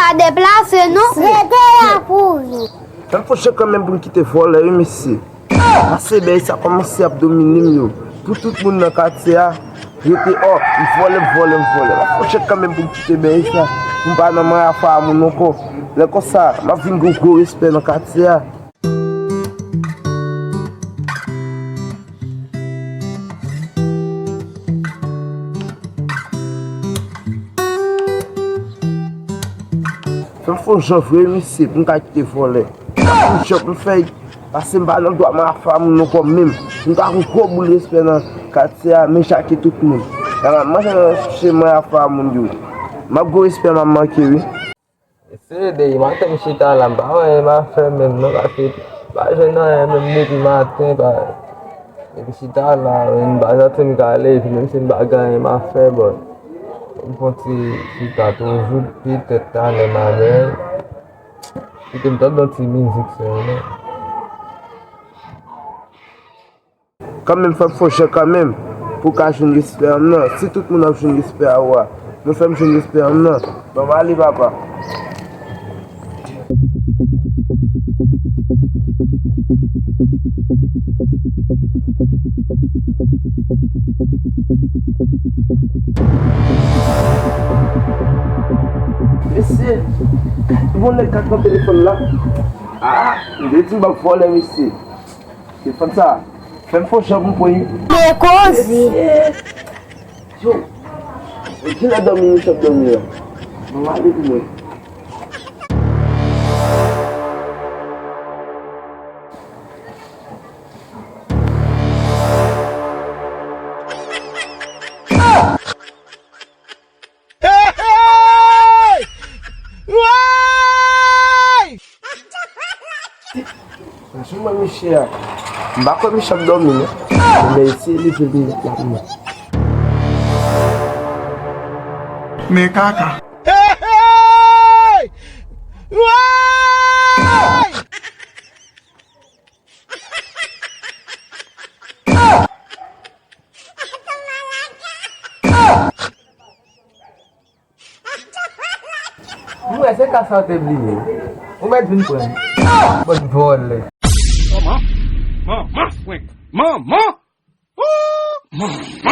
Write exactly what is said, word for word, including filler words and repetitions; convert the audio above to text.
Pa deplase non. Rete la pou ou. Fè m fò chèk kanmenm pou m kite vòlè wi mesye. Pase bèy sa kòmanse ap domine m yo. Pou tout moun nan katye a, rete ò, m vòlè, m vòlè, m vòlè. M ap fò chèk kanmenm pou m kite bèy sa. Pou m pa nan manrafwa a moun ankò. Lè konsa, m ap vin gen gwo respè nan katye a. Fè m fè yon jan vre mesye pou m ka kite vòlè. Pou jòb m fè, pase m pa nan dwa m a fè moun ankò menm. M ta yon gwo boul respè nan katye a, men chake tout moun. Nan manje nan chemen a fè moun yo. M ap gwo respè m ap manke wi. Se de maten m chita la, m pa wè anyen m a fè menm non, paske m pa jwenn anyen menm depi maten, pa, depi chita la, m pa santi m ka leve, menm si m pa gen anyen m a fè, bon, m fon ti chita toujou, petèt talè m a leve, kite m tande yon ti mizik sèlman. Kanmenm, fò m fè w jan kanmenm, pou w ka jwenn respè m nan. Si tout moun ap jwenn respè a ou a, mwen fè m jwenn respè m nan. Ban m ale, papa. Mesye, bon nèg ka pran telefòn la. Ah, m te di m p ap vòlè, mesye. Telefòn sa, fè m fon jan pou m pran li. Te koze. Yo, kilè dòmi misye ap dòmi a? Mwen ale pou mwen. Hey, hey! Woy! Franchman, misye a, m pa kwè misye ap dòmi non. Men eseye leve l pou m wè. Men kaka. Hey, hey! Woy! Mwen se ka sa w te bliye. Ou mèt vin pran. Bann vòlè. Manman! Manman, frenk! Manman! Ooh! Manman!